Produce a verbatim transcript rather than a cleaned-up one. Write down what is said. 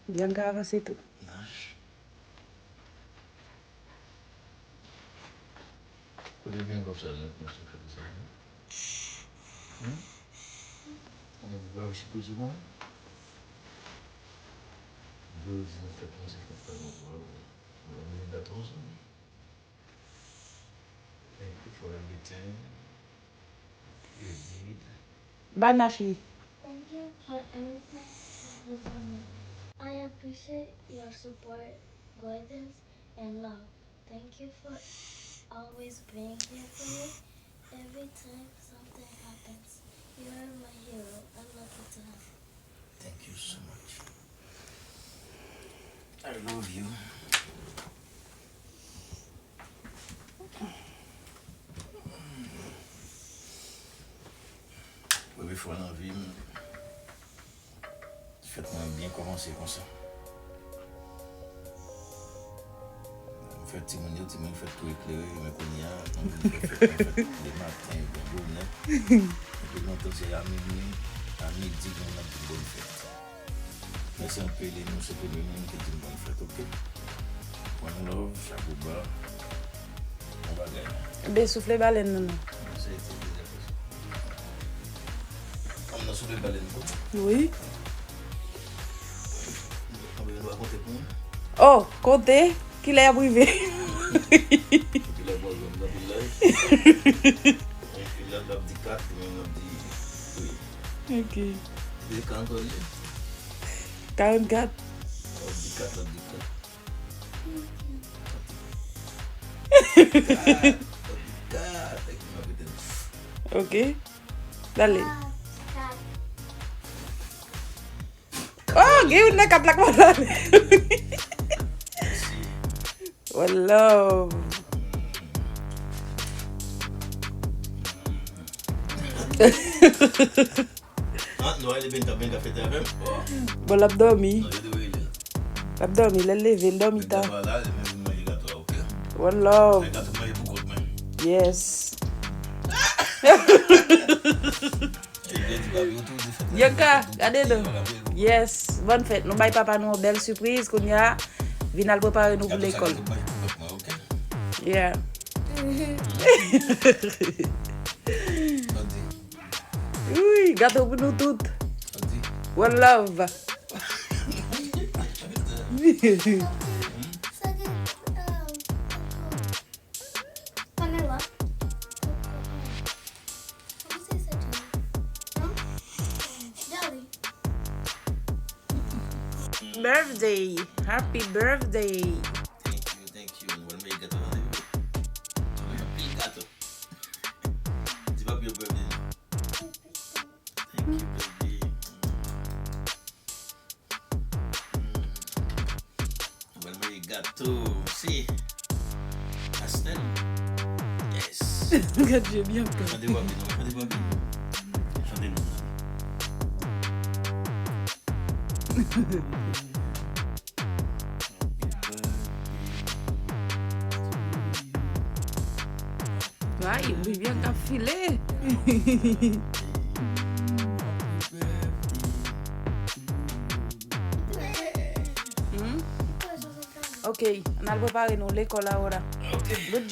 Bianca avanse tou. Kote Bianca ap sa la, kòmanse fè sa? Hein? Ou pa wè sipriz ou mwen? Dwe di nou fèt mwen se fèt pa nou vre. Mwen mwen gato sa. Thank you for everything you did. Banafi. Thank you for everything you did for me. I appreciate your support, guidance, and love. Thank you for always being here for me. Every time something happens, you are my hero. I love you to heaven. Thank you so much. I love you. Premye fwa nan vi m, fèt mwen byen kòmanse konsa. M fè timoun yo, timoun yo fèt tou eklere, men kounye a, mwen vin fè fèt mwen fèt lematen, byen bonè. Epi lontan se a minwi, a midi, moun ap di bòn fèt. Mèsi anpil, e nou se premye moun ki di m bòn fèt, oke? One love, chapo ba. Bon bagay. Ebyen, soufle balèn nan non. Sa a été très apprécié. Ann nan soufle balèn pou. Wi. Ann nou rakonte pou mwen. Oh, konte. Kilè y ap rive? Kilè pral jwenn nan vilaj? Yon fi la, l ap di kat, mwen, m ap di wi. Ok. Li karannkat li ye? Karannkat. L ap di kat, l ap di kat. Kat, l ap di kat, èk mwen ap rete. Ok. Dale. Oh, gen youn nan kat la k pa ale. One love. Ah, nou ale Benka, Benka fete avè m. Oh. Bon, l ap dòmi. Non, yo dwe rele. L ap dòmi, lè l leve, l dòmi ta. Benka pa la, li menm vin manje gato a, oke? One love. Fè gato manje pou kont mwen. Yes. Bianca, gade non. Yes, bòn fèt. Nou bay papa nou yon bèl sipriz. Kounye a, vin al prepare nou pou lekòl. Yeah. Wi, gato pou nou tout. One love. Vanilla. Coco, um, how do you say jelly? Huh? Jelly. Birthday. Happy birthday. Thank you, thank you. Nou pral manje gato nan depi. Nou pral manje anpil gato. Di papi yo birthday. Thank you, baby. Mm. Mwen manje gato. Si. Aston. Yes. Gad je byen fè. Chante pou Abby, non, chante pou Abby. Chante non. Ay, Bianca ap file. Hmm? Ok, ann al prepare nou lekòl ahora. Good